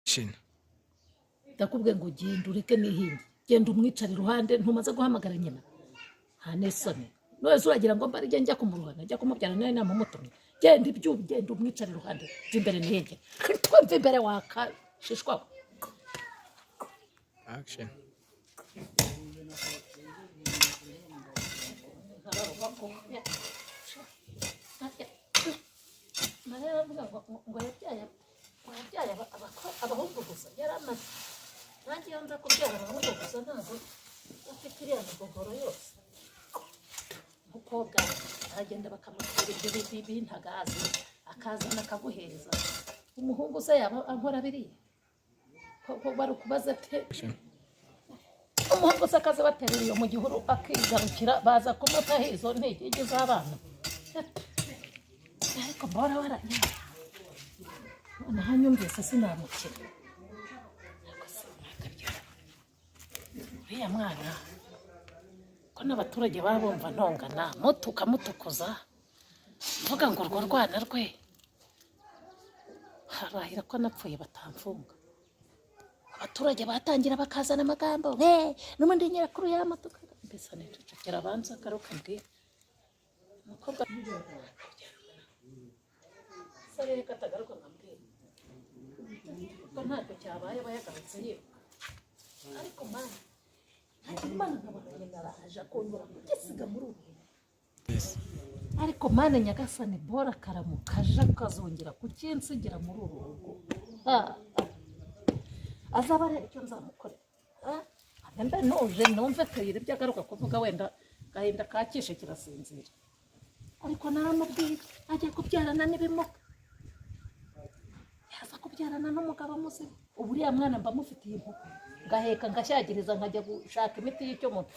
Action. Ndakubwiye ngo genda ureke nihinge, genda umwicare iruhande. Ntumaze guhamagara nyina, nta n'isoni. None se uragira ngo mbarye njya kumuruhana, njya kumubyara? Nawe namutumye. Genda ibyo, genda umwicare iruhande. Mva imbere nihinge, twumva imbere wakashishwaho. Action. Mariya aravuga ngo yabyaye, ngo yabyaye abahungu gusa. Yari amaze nanjye iyo nza kubyara abahungu gusa, ntabwo afite iriya migogoro yose. Umukobwa aragenda bakamutera ibyo bintagazi, akazana akaguhereza. Umuhungu se yaba ankora biriya ko bari kubaza te? Action. Umuhungu se akaza baterura iyo mu gihuru, akigarukira, baza kumutaho izo ntege z'abana. Ariko mbora waranya, noneho anyumvise sinamukira. Ariko se nakabyara uriya mwana, ko n'abaturage baba bumva ntongana, mutuka mutukuza, mvuga ngo urwo rwana rwe harahira ko napfuye batamfunga. Abaturage batangira bakazana amagambo, he n'ubundi nyirakuru yamatuka. Mbese nicecekera, abanza agaruka mbwira umukobwa se rero ko atagaruka nkambwira kuko ntacyo cyabaye, aba yagarutse yiruka. Ariko mana, ntagira Imana, nkabona nyina araje akongera kugisiga muri ubu rugo. Yes. Ariko mana nyagasani, bora karamuka aje akazongera kukinsigira muri uru rugo. Ah, ah. Azaba areba icyo nzamukorera. Ah, mbe ntuje numve kayira ibyo agaruka kuvuga, wenda gahinda kakishe kirasinzira. Ariko naramubwiye, ajya kubyarana n'ibimuga, yaza kubyarana n'umugabo muzima. Ubu uriya mwana mba mufitiye impuhwe, ngaheka, ngashyagiriza, nkajya gushaka imiti y'icyo muntu.